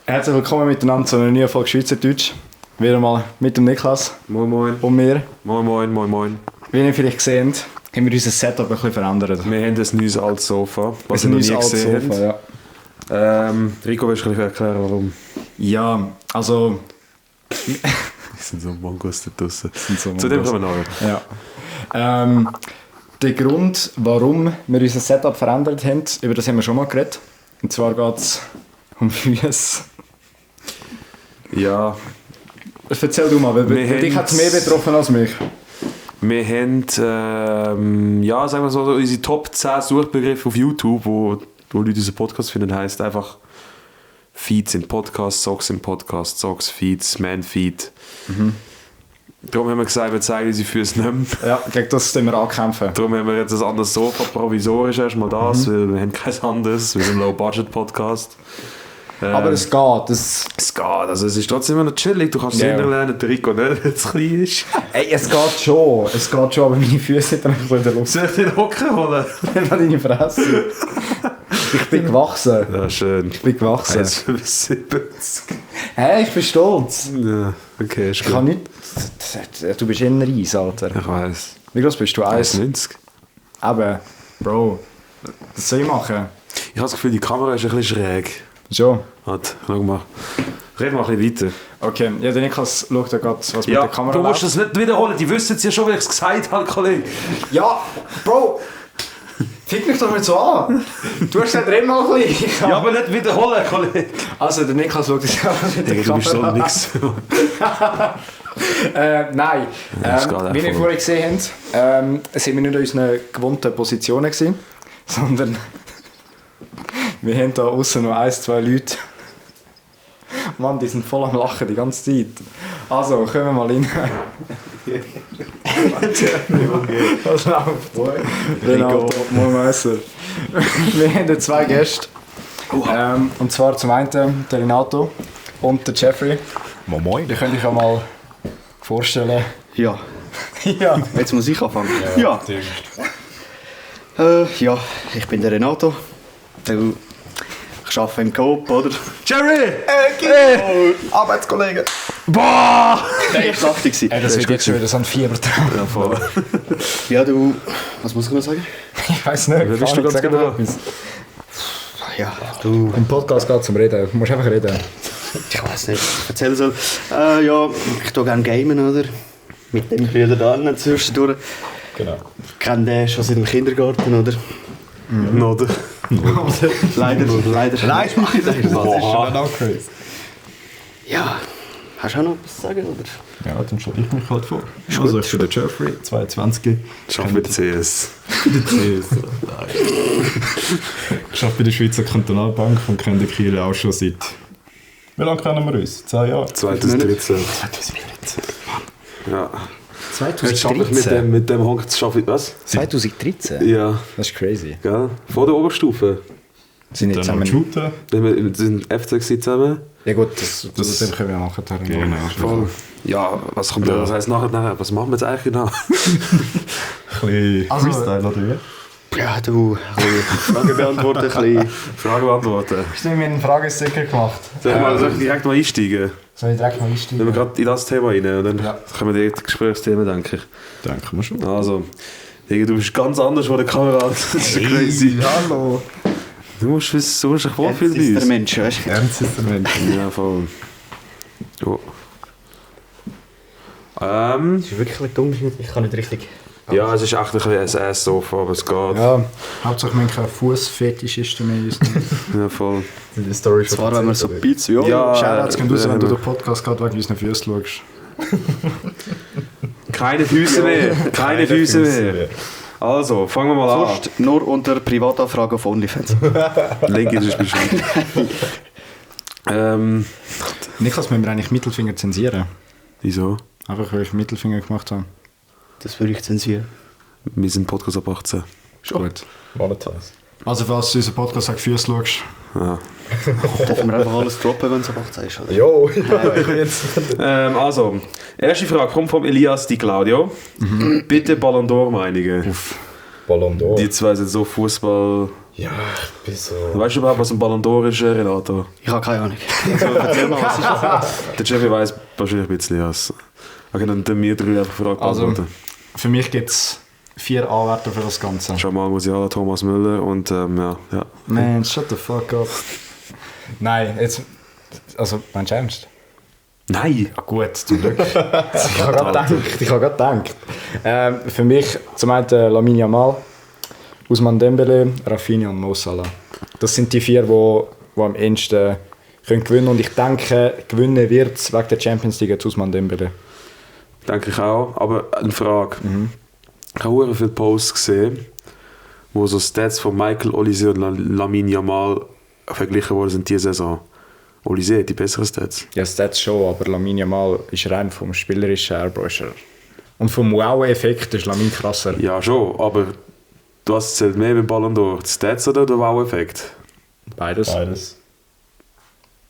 Herzlich willkommen miteinander zu einer neuen Folge Schweizerdeutsch. Wieder mal mit dem Niklas. Moin moin. Und mir. Moin moin, moin moin. Wie ihr vielleicht gesehen habt, haben wir unser Setup ein bisschen verändert. Wir haben ein neues altes Sofa, was wir noch nie gesehen haben. Ja. Rico, willst du ein bisschen erklären, warum? Ja, also... Das sind so Mongos da draussen. So Zu dem kommen wir nachher. Ja. Der Grund, warum wir unser Setup verändert haben, über das haben wir schon mal geredet. Und zwar geht es um Füße. Ja. Erzähl du mal, weil dich hat es mehr betroffen als mich. Wir haben, ja, sagen wir so, unsere Top 10 Suchbegriffe auf YouTube, wo Leute unseren Podcast finden, heisst einfach Feeds im Podcast, Socks im Podcast, Socks, Feeds, Man-Feed. Mhm. Darum haben wir gesagt, wir zeigen unsere Füße nicht mehr. Ja, gegen das wir ankämpfen. Darum haben wir jetzt ein anderes Sofa, provisorisch erstmal das, weil wir haben kein anderes, wir sind ein Low-Budget-Podcast. Aber es geht. Es geht, also es ist trotzdem immer noch chillig, du kannst es lernen, der Rico nicht, wenn es klein ist. Ey, es geht schon, aber meine Füße sind dann ein bisschen in der Luft. Soll ich den Hocken holen? Nimm mal deine Fresse. Ich bin gewachsen. Ja, schön. Ich bin gewachsen. 1,75. Hey, ich bin stolz. Ja, okay, ist Ich gut. kann nicht... Du bist eher Reis, Alter. Ich weiss. Wie groß bist du? 1,90. Eben, Bro. Was soll ich machen? Ich habe das Gefühl, die Kamera ist ein bisschen schräg. Schon? Warte, schau mal. Red mal ein bisschen weiter. Okay, ja, der Niklas schaut da gerade, was mit der Kamera du musst das nicht wiederholen, die wissen es ja schon, wie ich es gesagt habe, Kollege. Ja, Bro! Fick mich doch nicht so an! Du hast gesagt, red mal ein bisschen. Ja, aber nicht wiederholen, Kollege. Also, der Niklas schaut jetzt was mit der Du bist so Kamera. nix. Nein, wie wir vorhin gesehen haben, sind wir nicht in unseren gewohnten Positionen gewesen, sondern wir haben da außen noch 1, 2 Leute. Mann, die sind voll am Lachen die ganze Zeit. Also, kommen wir mal rein. Was läuft? Renato, moin Messer. Wir haben 2 Gäste. Und zwar zum einen der Renato und der Jeffrey. Moin. Die könnt ihr euch auch mal vorstellen. Ja, Ja. jetzt muss ich anfangen. Ja. Ja, ich bin der Renato. Ich arbeite im Coop, oder? Jerry! Arbeitskollege! Boah! Der war schlachtig. Das wird jetzt schon wieder so ein Fiebertraum. Ja, voll. Ja, du... Was muss ich noch sagen? Ich weiß nicht. Wer bist du ganz sag genau? mal etwas. Ja, du... Im Podcast geht es zum Reden. Du musst einfach reden. Ich weiß nicht, was ich erzählen soll. Ja, ich tue gerne gamen, oder? Mit dem Brüder da zwischendurch. Genau. Ich kenne den schon seit dem Kindergarten, oder? Oder? Leider. Nein, ich mache das. schon auch crazy. Ja, hast du auch noch was zu sagen, oder? Ja, dann stelle ich mich halt vor. Also ich bin der Jeffrey, 22. Ich arbeite mit CS. Ich arbeite bei der Schweizer Kantonalbank und kenne den Kiel auch schon seit... Wie lange kennen wir uns? 10 Jahre? 2013. 2013. Ja. Jetzt arbeite ich 2013? mit dem Honk zu arbeiten. Was? 2013? Ja. Das ist crazy. Gell? Vor der Oberstufe. Sind nicht Dann noch zusammen... shooten. Wir sind FC gewesen zusammen. Ja gut, das können wir nachher tun. Genau. Voll. Ja, was kommt Ja. was heisst nachher? Was machen wir jetzt eigentlich genau? Ein bisschen Also- Freestyle, oder wie? Ja, du... Fragen beantworten, ein bisschen... Frage beantworten. Ich habe mir einen Fragesticker gemacht. Soll ich direkt mal einsteigen? Soll ich direkt mal Wenn wir einsteigen? gerade in das Thema rein und dann Ja. kommen wir direkt ins Gesprächsthema, denke ich. Denken wir schon. Also, Digga, du bist ganz anders vor der Kamera. Das ist crazy. Hallo. Du musst dich Jetzt wohlfühlen ist der bei uns. Mensch, weißt du? Ernst ist der Mensch. Ja, voll. Ja. Das ist wirklich ein dumm, ich kann nicht richtig... Ja, es ist echt ein bisschen ein SS-Sofa, aber es geht. Ja, hauptsächlich wenn kein Fußfetischisten mehr ist. Ja, voll. Die Story schon Zwar, wenn man so Pizza... Ja, Ja, Shoutouts können raus, wenn du ja. den Podcast gerade wegen unseren Füßen schaust. Keine Füße mehr. Keine Füße mehr. Also, fangen wir mal an. sonst nur unter Privatanfragen auf OnlyFans. Link ist beschrieben. Niklas, müssen wir eigentlich Mittelfinger zensieren? Wieso? Einfach weil ich Mittelfinger gemacht habe. Das würde ich zensieren. Wir sind Podcast ab 18. Ist gut. Monetize. Also falls du unseren Podcast auf Füße schaust. Ja. Dürfen wir einfach alles droppen, wenn es ab 18 ist, oder? Jo! Also, erste Frage kommt von Elias Di Claudio. Bitte Ballon d'Or Meinungen. Ballon d'Or. Die zwei sind so Fußball Ja, ich bin so... Weißt du überhaupt, was ein Ballon d'Or ist, Renato? Ich habe keine Ahnung. Also, erzähl mal, was ist das? Der Jeffrey weiss wahrscheinlich ein bisschen was. Okay, dann tun wir 3 einfach Fragen Also, beantworten. für mich gibt es 4 Anwärter für das Ganze. Jamal Musiala, Thomas Müller und ja. Man, shut the fuck up. Nein, jetzt... Also, meinst du ernst? Nein! Ja, gut, zum Glück. Ich habe gerade gedacht. Für mich zum einen Lamine Yamal, Ousmane Dembélé, Rafinha und Mo Salah. Das sind die 4, die am ehesten gewinnen können. Und ich denke, gewinnen wird es wegen der Champions League zu Ousmane Dembélé. Denke ich auch. Aber eine Frage. Ich habe sehr viele Posts gesehen, wo so Stats von Michael Olise und Lamine Yamal verglichen worden sind diese Saison. Olise hat die besseren Stats. Ja, Stats schon, aber Lamine Yamal ist rein vom spielerischen her. Und vom Wow-Effekt ist Lamine krasser. Ja, schon, aber was zählt mehr beim Ballon d'Or? Die Stats oder der Wow-Effekt? Beides. Beides.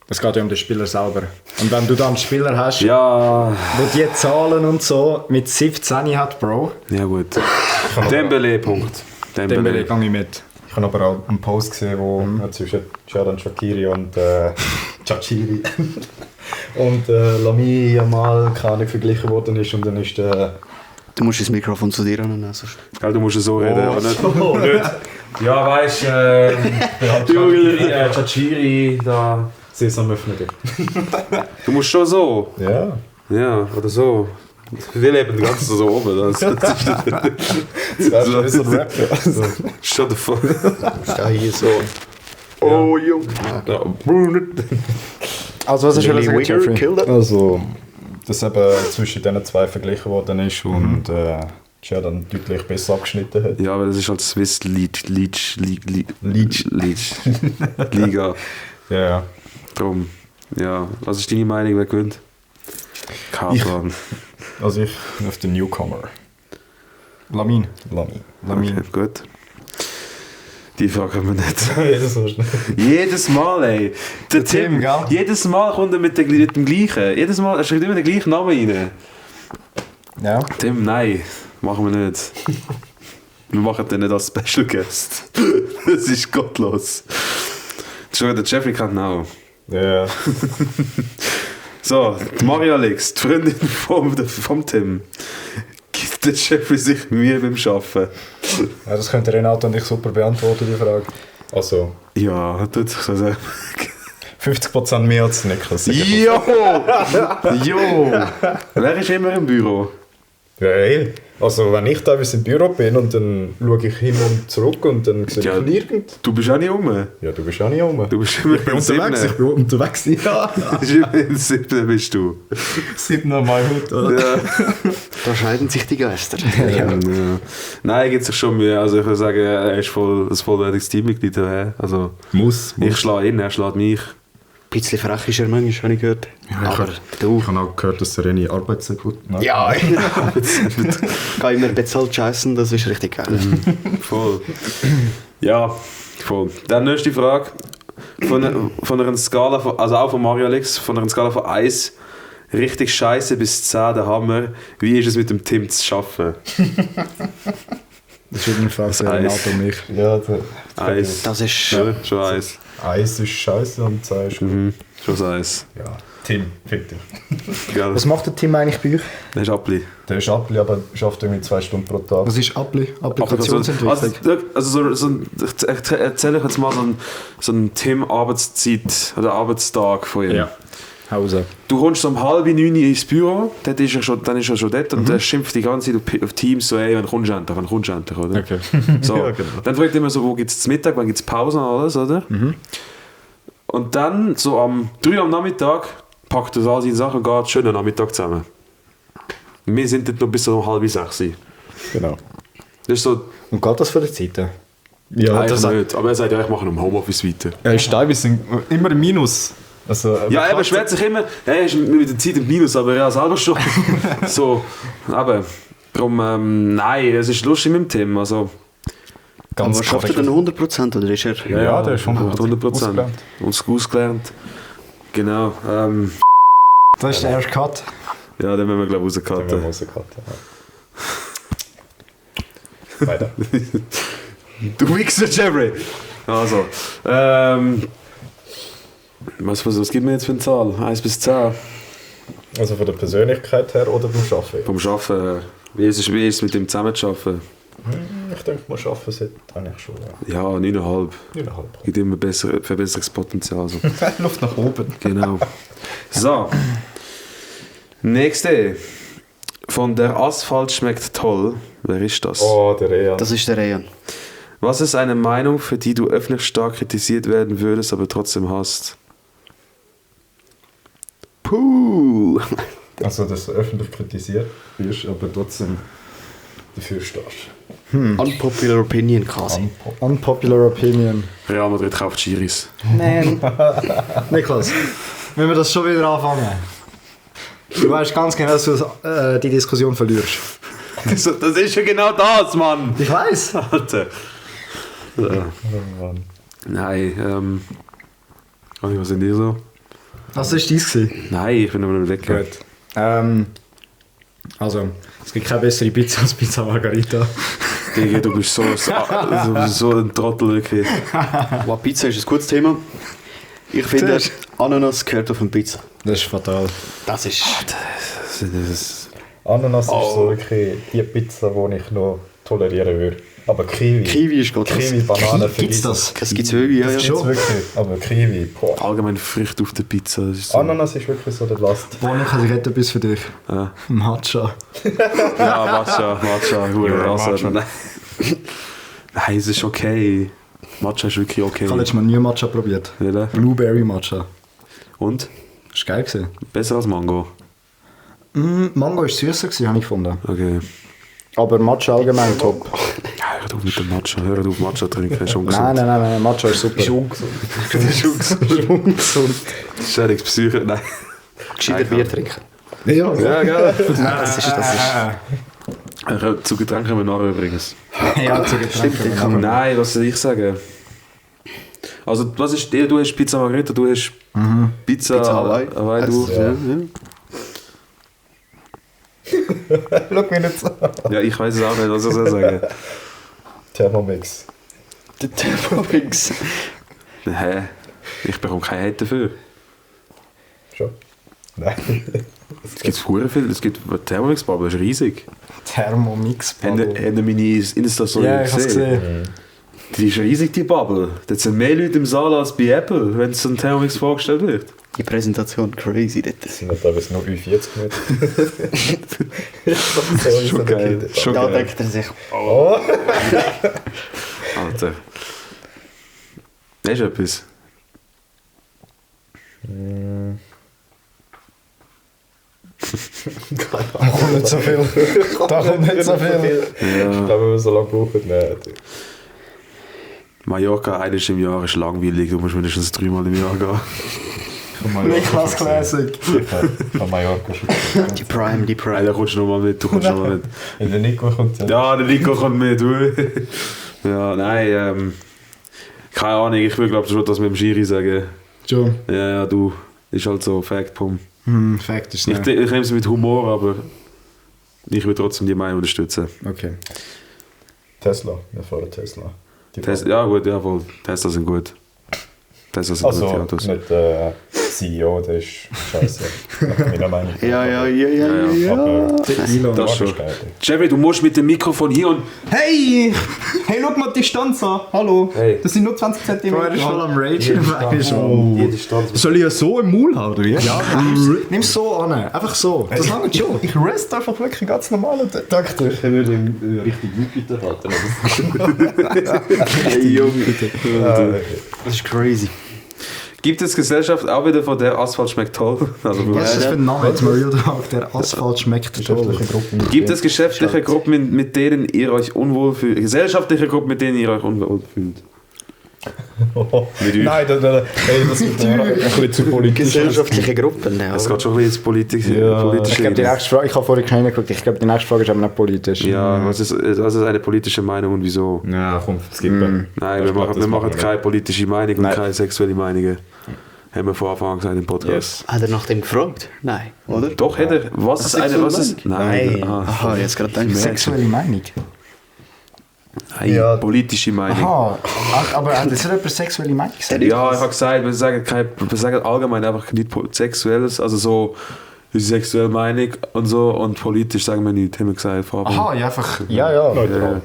Es geht ja um den Spieler selber. Und wenn du dann einen Spieler hast, Ja, der die Zahlen und so mit 17 hat, Bro, ja gut. Dembélé, Punkt. dann gehe ich mit. Ich habe aber auch einen Post gesehen, wo zwischen Xherdan Shaqiri und Chachiri und Lamine Yamal verglichen worden ist und dann ist der... Du musst das Mikrofon zu dir annehmen. Also. Du musst so reden, aber nicht... Oh, nicht. Ja, weißt Chachiri, da... Sesamöffner. Du musst schon so. Ja. Ja, oder so. Wir leben die ganze Zeit so oben. Das Das wäre so ein Rap. Ja. So. Shut the fuck. Ja, hier so. Oh, Junge. Also was hast du sagen, Jeffrey? Killed it. Also, dass eben zwischen diesen 2 verglichen worden ist und Xherdan deutlich besser abgeschnitten hat. Ja, aber das ist halt Swiss Liga. Ja. Drum. Ja, was ist deine Meinung, wer gewinnt? Kein Plan. Also ich auf den Newcomer. Lamine. Lamine. Lamine. Okay, gut. Die Frage haben wir nicht. Jedes Mal schnell. Jedes Mal, ey. Der Tim, gell? jedes Mal kommt er mit dem gleichen. Jedes Mal, er schreibt immer den gleichen Namen rein. Ja. Tim, nein, machen wir nicht. Wir machen den nicht als Special Guest. Das ist gottlos. Schon der Jeffrey kennt ihn auch. Ja. So, die Maria Alex, die Freundin vom Tim. Gibt der Jeffrey sich Mühe beim Arbeiten? Ja, das könnte Renato und ich super beantworten, die Frage. Also, Ja, tut sich so sagen. 50% mehr als Niklas. Jo! Jo! Wer ist immer im Büro? Ja, ey. Also wenn ich teilweise im Büro bin und dann schaue ich hin und zurück und dann sehe Ja. ich nirgend. Du bist auch nicht rum. Ja, du bist auch nicht rum. Du bist immer Ich bin im unterwegs, ich 7. bin unterwegs. Ja. Immer im 7. bist du. 7. Mai heute, oder? Ja. Da scheiden sich die Geister. Ja. Nein, gibt sich schon Mühe. Also ich würde sagen, er ist ein vollwertiges Teammitglied. Also, Muss. ich schlage ihn, er schlägt mich. Ein bisschen frech ist er manchmal, habe ich gehört. Aber du... Ich habe auch gehört, dass er eine Arbeit sehr gut macht. Ja, kann immer bezahlt scheißen, das ist richtig geil. Voll. Ja, voll. Dann nächste Frage. Von einer Skala, also auch von Mario Alex, von einer Skala von 1, richtig scheiße bis 10, der Hammer. Wie ist es mit dem Tim zu arbeiten? Das ist jedenfalls Renato und mich. Ja, 1. Das ist... Ja, schon 1. 1 ist scheiße und 2 ist gut. Schon so 1. Ja, Tim, find ich. Gell? Was macht der Team eigentlich bei euch? Das ist Appli. Der ist Appli, aber schafft irgendwie 2 Stunden pro Tag. Was ist Applikationsentwicklung? Ich erzähle euch jetzt mal so einen Tim-Arbeitszeit oder Arbeitstag von ihm. Ja. Hause. Du kommst so um 8:30 ins Büro, dann ist er schon dort und der schimpft die ganze Zeit auf Teams so, ey, wann kommst du endlich, oder? Okay. So. Ja, genau. Dann fragt er immer so, wo gibt es Mittag, wann gibt es Pause und alles, oder? Und dann, so am 3 am Nachmittag, packt er all seine Sachen und geht schön am Nachmittag zusammen. Wir sind dort noch bis so um 5:30. Genau. Das ist so, Und geht das für die Zeiten? Ja, eigentlich das nicht, aber er sagt, ja, ich mache im Homeoffice weiter. er ist teilweise immer im Minus. Also, Ja, er beschwert sich immer, er ist mit der Zeit im Minus, aber er selber schon. So, aber darum, nein, es ist lustig mit dem Thema. Also, ganz Aber schafft er dann 100% oder ist er... Ja, der ist 100%. ausgelernt. Uns ausgelernt. Genau. Das ist der erste Cut. Ja, den müssen wir, glaube ich, Den wir rauscutten. rauscutten, ja. Weiter. Du Wichser, Jeffrey! Also, was gibt mir jetzt für eine Zahl? 1 bis 10? Also von der Persönlichkeit her oder beim Arbeiten? Vom Arbeiten. Wie ist es mit dem zusammenzuarbeiten? Ich denke, man arbeiten sollte eigentlich schon. Ja, 9,5. 9,5. Gibt immer Verbesserungspotenzial. So. Luft nach oben. Genau. So. Nächste. Von der Asphalt schmeckt toll. Wer ist das? Oh, der Ean. Das ist der Ean. Was ist eine Meinung, für die du öffentlich stark kritisiert werden würdest, aber trotzdem hast? Puh. Also, dass du öffentlich kritisiert wirst, aber trotzdem dafür stehst. Unpopular Opinion quasi. Unpopular Opinion. Real Madrid kauft Giris. Nein. Niklas, wenn wir das schon wieder anfangen. Du weißt ganz genau, dass du die Diskussion verlierst. Das ist ja genau das, Mann! Ich weiß. Alter. Oh, Mann. Nein, was sind die so? Was war dies? Nein, ich bin aber nicht weg. Gut. Also, es gibt keine bessere Pizza als Pizza Margarita. Digga, du bist so ein Trottel, wirklich. Wow, Pizza ist ein gutes Thema. Ich finde, Ananas gehört auf eine Pizza. Das ist fatal. Das ist... Ananas ist so wirklich die Pizza, die ich noch tolerieren würde. Aber Kiwi. Kiwi ist Gott. Kiwi, Banane, Gibt's das? Das gibt es wirklich, ja. Das Ja. gibt's wirklich. Aber Kiwi, boah. Allgemein Früchte auf der Pizza. Das ist so. Ananas ist wirklich so der Last. Boah, ich hätte etwas für dich. Ja, Matcha. Matcha, gut. Ja, Also, Matcha. nein, es ist okay. Matcha ist wirklich okay. Ich habe letztes Mal nie Matcha probiert. Oder? Blueberry Matcha. Und? Das war geil. Besser als Mango? Mango war süßer, habe ich gefunden. Okay. Aber Matcha allgemein top. Hör auf mit dem Matcha. Hör auf Matcha trinken. Das ist ungesund. Nein, Matcha ist super. Ist ungesund. Das ist ja nichts Psyche. Nein. Gescheiter Bier trinken. Ja, Ja, geil. Das ist... Zu Getränken haben wir nachher übrigens. Ja, zu Getränken. Nein, was soll ich sagen? Also, was ist der? Du hast Pizza Margherita, du hast Pizza Hawaii. Hawaii, du. Ja. Schau mich nicht so an. Ja, ich weiß es auch nicht, was ich soll sagen. Thermomix. Der Thermomix. Hä? Ich bekomme keinen Hate dafür. Schon? Nein. Es gibt verdammt viel. Es gibt Thermomix-Bubble, das ist riesig. Thermomix. Habt ihr meine Insta-Story Ja, ich habe es gesehen. Die ist riesig, die Bubble. Da sind mehr Leute im Saal als bei Apple, wenn so ein Thermomix vorgestellt wird. Die Präsentation crazy dort. Das sind ja teilweise nur 40 Meter. Das ist schon geil. Schon Da geil. denkt er sich... Oh. Alter. Hast du etwas? Da kommt nicht so viel. Da kommt nicht so viel. Ich glaube, wenn wir so lange brauchen, nein. Mallorca einmal im Jahr ist langweilig, du musst mindestens 3-mal im Jahr gehen. Niklas Classic. Von Mallorca schon. Die Prime. Nein, da kommst du nochmal mit, du kommst noch mal mit. In der Nico kommt ja. Ja, der Nico kommt mit. Ja, nein, keine Ahnung, ich will glaube schon das mit dem Schiri sagen. Schon. Ja, du, ist halt so, Fact, Pum. Fact ist Ich nicht. nehme es mit Humor, aber ich will trotzdem die Meinung unterstützen. Okay. Tesla, wir fahren Tesla. Ja gut, jawohl, Tesla sind gut. Tesla sind Also, gute Autos. nicht der CEO, der ist scheiße. Nach meiner Meinung. Ja. Aber Elon. Das schon. ist geil. Jeffrey, du musst mit dem Mikrofon hier und... Hey! Hey, schau mal die Distanz an. Hallo. Hey. Das sind nur 20 cm. Bro, er ist voll am Rage. Jede Stanz. Soll ich ja so im Maul haben, oder wie? Ja, nimm es so an. Einfach so. Das langt schon. Ich rest einfach wirklich ganz normal. Danke dir. Ich würde ihn richtig Jupiter halten. Hey, Junge. Das ist crazy. Gibt es Gesellschaft auch wieder von der Asphalt schmeckt toll? Also, Was ist das für ein Name? Jetzt mal Real Talk. Der Asphalt schmeckt toll. gibt es geschäftliche Gruppen, mit denen ihr euch unwohl fühlt? Gesellschaftliche Gruppen, mit denen ihr euch unwohl fühlt? Mit euch? Nein, hey, das ist ein bisschen zu politisch. Gesellschaftliche Gruppen. Ja, Es geht schon ein bisschen ins politische Ich glaube, die nächste Frage, ich habe vorhin keine geguckt, ich glaube, die nächste Frage ist aber nicht politisch. Ja, was ist eine politische Meinung und wieso? Ja, komm, es gibt Nein, wir machen keine politische Meinung und Nein. keine sexuelle Meinungen. Haben wir von Anfang an gesagt im Podcast. Hat er nach dem gefragt? Nein, oder? Doch, hat er. Was ist eine... Was ist... Nein. Aha, jetzt gerade gedacht. Sexuelle Meinung. Nein, Ja. politische Meinung. Aha, aber hat jetzt jemand sexuelle Meinung gesagt? Ja, ich habe gesagt, wir sagen allgemein einfach nicht Sexuelles, also so unsere sexuelle Meinung und so, und politisch sagen wir nicht, haben wir gesagt. Fabian. Aha, ja, einfach... Ja. Neutral.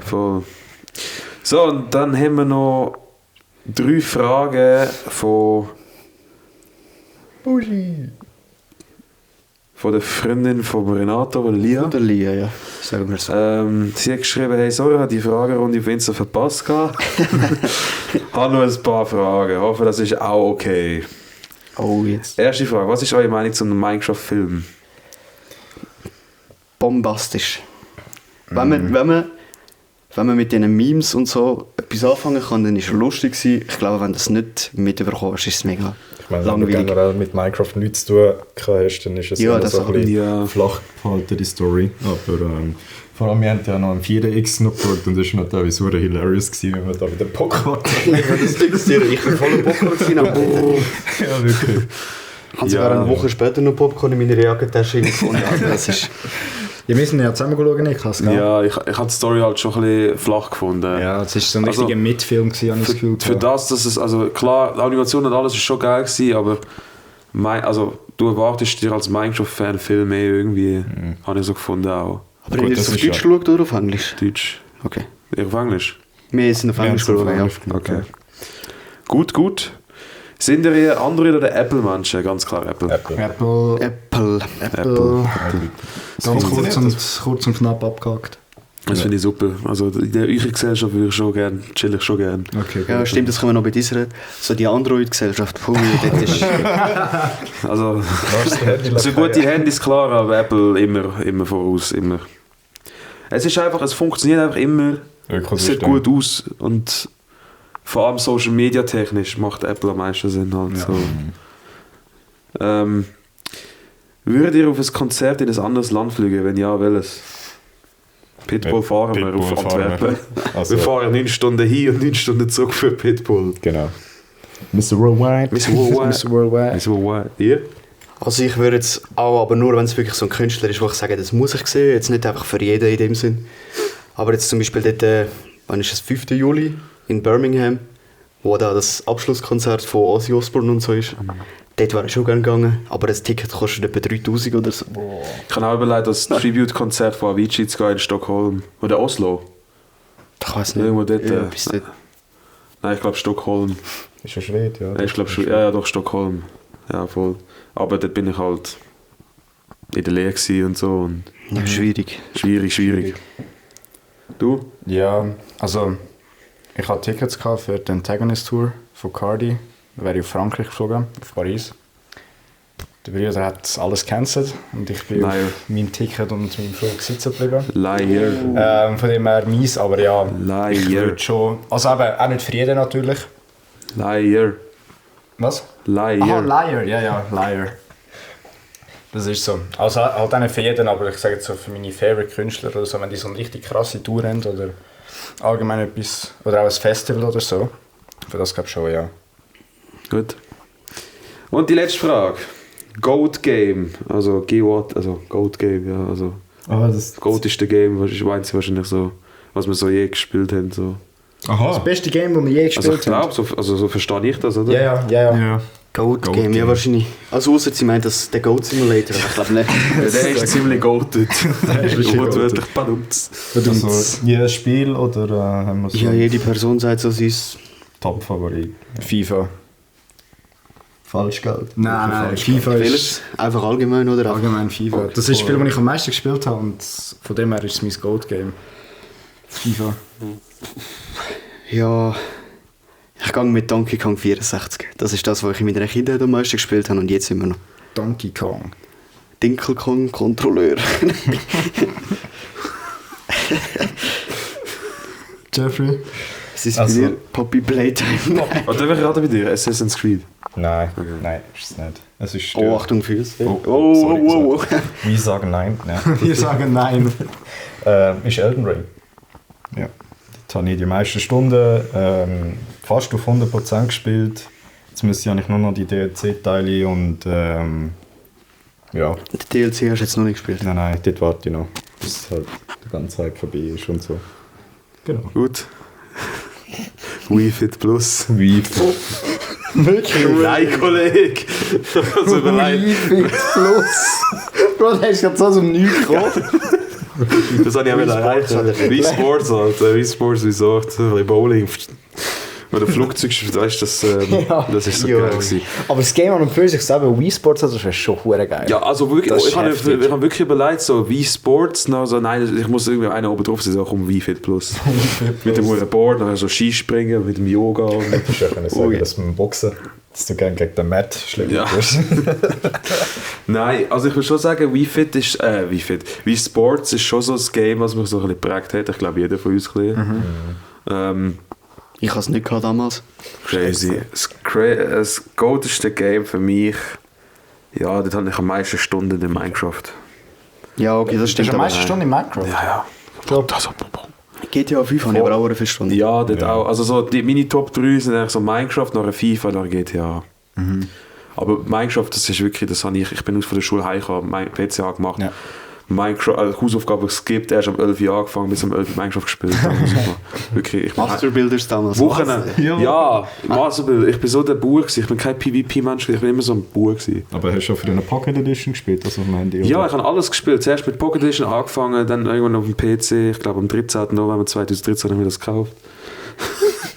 Voll. So, und dann haben wir noch 3 Fragen von der Freundin von Renato, von Lia. Oder Lia, ja. Sagen wir so. Sie hat geschrieben, hey, sorry, ich habe die Fragerunde auf Insta verpasst. Habe noch ein paar Fragen. Ich hoffe, das ist auch okay. Oh, jetzt. Erste Frage, was ist eure Meinung zum Minecraft-Film? Bombastisch. Wenn man mit diesen Memes und so etwas anfangen kann, dann ist es lustig gewesen. Ich glaube, wenn du das nicht mitbekommst, ist es mega Ich meine, wenn du langweilig. generell mit Minecraft nichts zu tun hast, dann ist es Ja, immer das so ein auch. bisschen Ja. flach gehaltene Story. Aber vor allem, wir haben ja noch einen 4DX noch geschaut und das war noch teilweise super hilarious gewesen, wenn wir da wieder Popcorn Ja, das Ding dir. Ich bin voller Popcorn gewesen. Ja, wirklich. Ich habe sogar eine Woche später noch Popcorn in meiner Jackentasche gefunden. Also das ist... Ja, wir sind ja zusammen schauen, Niklas, gell? Ja, ich habe die Story halt schon ein bisschen flach gefunden. Ja, es war so ein Also, richtiger Mitfilm, habe ich das Gefühl. Für das, dass es, also klar, die Animation und alles ist schon geil gewesen, aber also, du erwartest dir als Minecraft-Fan viel mehr irgendwie, habe ich so gefunden auch. Aber Gut, ihr das habt es auf ist Deutsch ja- geschaut oder auf Englisch? Deutsch. Okay. Ja, auf Englisch? Wir sind auf Englisch haben es auf geschaut, ja. Englisch geschaut. Okay. Gut. Sind ihr eher Android- oder Apple-Menschen? Ganz klar Apple. Apple. Apple. Apple. Ganz kurz und knapp abgehakt. Das finde ich super. Also in der eurer Gesellschaft würde ich schon gerne, chill ich schon gerne. Okay, Ja, stimmt, das können wir noch bei dieser. So die Android-Gesellschaft, puh, das ist... Also, also gute Handys klar, aber Apple immer voraus, immer. Es ist einfach, es funktioniert einfach immer, es sieht gut aus und vor allem Social Media technisch macht Apple am meisten Sinn halt so. Würdet ihr auf ein Konzert in ein anderes Land fliegen? Wenn ja, welches? Pitbull fahren wir auf Pitbull fahren Antwerpen. wir. Also- Wir fahren 9 Stunden hin und 9 Stunden zurück für Pitbull. Genau. Mr. Worldwide. Mr. Worldwide. Mr. Worldwide. Mr. Worldwide. Ihr? Also ich würde jetzt auch, aber nur wenn es wirklich so ein Künstler ist, wo ich sage, das muss ich sehen, jetzt nicht einfach für jeden in dem Sinn. Aber jetzt zum Beispiel dort, wann ist es, 5. Juli in Birmingham, wo da das Abschlusskonzert von Ozzy Osbourne und so ist. Dort wäre ich schon gerne gegangen, aber das Ticket kostet etwa 3'000 oder so. Ich kann auch überlegen, das Tribute-Konzert von Avicii zu gehen in Stockholm. Oder Oslo. Ich weiß nicht. Irgendwo dort. Ja, bis dort. Nein, ich glaube Stockholm. Ist ja Schwede, ja. Nein, ich glaube schon. Ja, doch, Stockholm. Ja, voll. Aber dort bin ich halt in der Lehre gewesen und so. Und Ja, schwierig. schwierig. Du? Ja, also ich hatte Tickets gehabt für die Antagonist Tour von Cardi. Da wäre ich auf Frankreich geflogen, auf Paris. Der Bruder hat alles gecancelt und ich bin Liar. auf mein Ticket und meinem Flug sitzen geblieben. Liar. Von dem her mies, aber ja, Liar. ich würde schon... Also eben, auch nicht für jeden natürlich. Liar. Was? Liar. Aha, Liar, ja, Liar. Das ist so. Also halt auch nicht für jeden, aber ich sage jetzt so für meine Favorite-Künstler oder so, wenn die so eine richtig krasse Tour haben oder allgemein etwas, oder auch ein Festival oder so. Für das glaube ich schon, ja. Gut. Und die letzte Frage. Goat Game. Also G-What, also Goat Game, ja. Also Das Goat ist der Game, was ich weiß wahrscheinlich so, was wir so je gespielt haben. So. Das beste Game, das wir je Also ich gespielt haben. glaube, so verstehe ich das, oder? Ja. Ja. Goat Goat Game, ja Game. wahrscheinlich. Also ausser sie meint das der Goat Simulator, aber ich glaube nicht. Der ist ziemlich goated. Wortwörtlich badumts. Also, jedes Spiel oder haben wir so Ja, jede Person sagt so sein... Top-Favorit? FIFA. Falschgeld? Nein, FIFA ist Welches? Einfach allgemein, oder? allgemein FIFA. Das ist das Spiel, das ich am meisten gespielt habe und von dem her ist es mein Goat-Game. FIFA. Ja... Ich gehe mit Donkey Kong 64. Das ist das, was ich in meiner Kindheit am meisten gespielt habe und jetzt immer noch. Donkey Kong. Dinkel Kong Kontrolleur. Jeffrey? Es ist Also- bei dir Poppy Playtime. Und dann wäre gerade bei dir, Assassin's Creed. Nein, nein, ist es nicht. Es ist Oh, Achtung, Füße. Oh, sorry, oh. Wir sagen nein. nein. Wir sagen nein. Ist Elden Ring. Ja. Jetzt habe ich die meisten Stunden fast auf 100% gespielt. Jetzt müsste ich eigentlich nur noch die DLC-Teile und ja. Der DLC hast du jetzt noch nicht gespielt. Nein, dort warte ich noch, bis halt der ganze Hype vorbei ist und so. Genau. Gut. Wii Fit Plus. Wie Wirklich? Nein, Kollege. Also überlegt. Fit Plus. Bro, da ist gerade so ein Nichts gekommen. Das habe ich auch wieder erreicht. Wii Sports, Alter. Wii Sports Resort. Ein bisschen Bowling. Oder Flugzeug, weißt du, das ist so geil gewesen. Aber das Game an und für sich selber, Wii Sports, das ist schon hure geil. Ja, also wirklich, Das ist ich habe heftig. wirklich überlegt, so Wii Sports, also nein, ich muss irgendwie einer oben drauf sein, auch um Wii Fit Plus. Mit dem hohen Board, nachher so Skispringen, mit dem Yoga. Und Ich kann sagen, dass beim Boxen, dass du gerne gegen den Matt schlägst. Ja. Nein, also ich will schon sagen, Wii Sports ist schon so ein Game, was mich so ein bisschen geprägt hat. Ich glaube, jeder von uns ein bisschen. Ich habe es nicht gehabt damals. Crazy. Das goldeste Game für mich, ja, dort habe ich am meisten Stunden in Minecraft. Ja, okay, das Das ist stimmt. am aber meisten nein. Stunde in Minecraft. Ja. GTA 5 habe ich aber auch eine Stunde. Ja, dort auch. Also so meine Top 3 sind eigentlich so Minecraft, nachher FIFA, nachher GTA. Aber Minecraft, das ist wirklich, das habe ich bin aus von der Schule heimgekommen, mein PCA gemacht. Ja. Minecraft, Hausaufgabe geskippt, erst am 11 Uhr angefangen, bis am 11 Uhr Minecraft gespielt. Wirklich, ich bin Masterbuilders damals. Wochenende. Ja, Masterbuilder. Ich bin so der Bauer gewesen. Ich bin kein PvP-Mensch, ich bin immer so ein Bauer gewesen. Aber hast du schon für eine Pocket Edition gespielt, also auf dem Handy? Ja, oder? ich habe alles gespielt. Zuerst mit Pocket Edition angefangen, dann irgendwann auf dem PC. Ich glaube am 13. November 2013 habe ich mir das gekauft.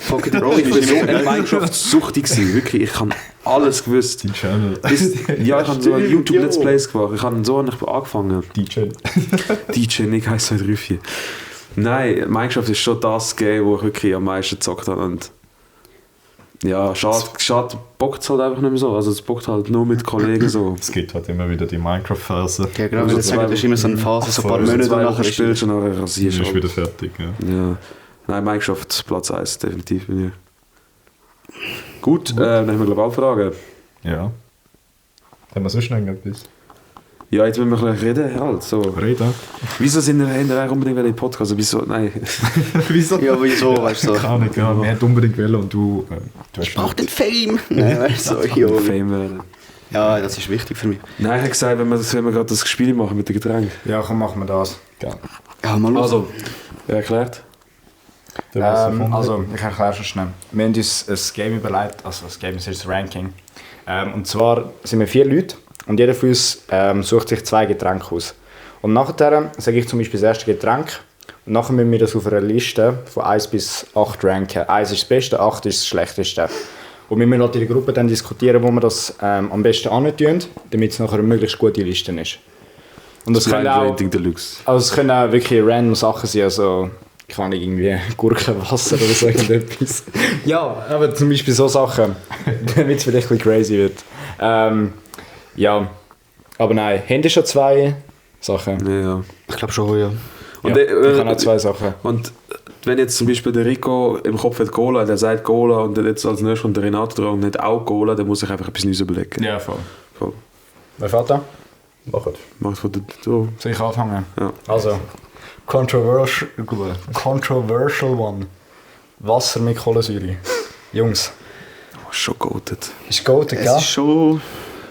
Pocket Bro, ich bin so ein Minecraft-süchtig gewesen. Wirklich, ich habe alles gewusst. Die Channel. Ja, ich habe so YouTube-Let's Plays gemacht. Ich habe so nicht angefangen. DJ. DJ Nick 1, 2, 3, 4. Nein, Minecraft ist schon das Game, wo ich wirklich am meisten gezockt habe. Und ja, schade bockt es halt einfach nicht mehr so. Also es bockt halt nur mit Kollegen so. Es gibt halt immer wieder die Minecraft-Phase. Ja, genau, weil ich sagen, das ist immer so eine Phase, so ein paar Also Monate Zwei danach Wochen spielst und nachher rasierst Ist du. wieder fertig, ja. Ja. Nein, Minecraft Platz 1, definitiv bei mir. Gut, dann haben wir global Fragen. Ja. Haben wir sonst noch irgendetwas? Ja, jetzt müssen wir ein bisschen reden. Halt, so. Reden? Wieso sind wir eigentlich unbedingt in Podcast? Wieso? Nein. Wieso? Ja, wieso, weißt du so. Keine Ahnung, ja, wir hätten unbedingt wollen und du hast Brauch den Fame! Nein, weißt du, so, jo. Fame werden. Ja, das ist wichtig für mich. Nein, ich habe gesagt, wenn wir gerade das Spiel machen mit dem Getränk. Ja, komm, machen wir das. Gerne. Ja, mal los. Also, wer erklärt? Also, ich erkläre schon schnell. Wir haben uns ein Game überlegt, also das Game ist ein Ranking. Und zwar sind wir 4 Leute und jeder von uns sucht sich 2 Getränke aus. Und nachher sage ich zum Beispiel das erste Getränk und nachher müssen wir das auf einer Liste von 1 bis 8 ranken. 1 ist das Beste, 8 ist das Schlechteste. Und wir müssen halt in der Gruppe dann diskutieren, wo wir das am besten antun, damit es nachher eine möglichst gute Liste ist. Und das können auch, Rating Deluxe. also es können auch wirklich random Sachen sein, also ich kann nicht irgendwie Gurkenwasser oder so irgendetwas. Ja, aber zum Beispiel so Sachen, damit es vielleicht ein bisschen crazy wird. Ja, aber nein, Handy schon 2 Sachen. Ja. Ich glaube schon, ja. Und Ja, ich habe auch 2 Sachen. Und wenn jetzt zum Beispiel der Rico im Kopf hat Cola, der sagt Cola und jetzt als nächstes kommt der Renato dran und nicht auch Cola, dann muss ich einfach etwas Neues überlegen. Ja, voll. Voll. Wer fährt da? Macht. Mach's von der so. Soll ich anfangen? Ja. Also, controversial one. Wasser mit Kohlensäure. Jungs, Oh, schon goated. ist golden, Es gell? ist schon...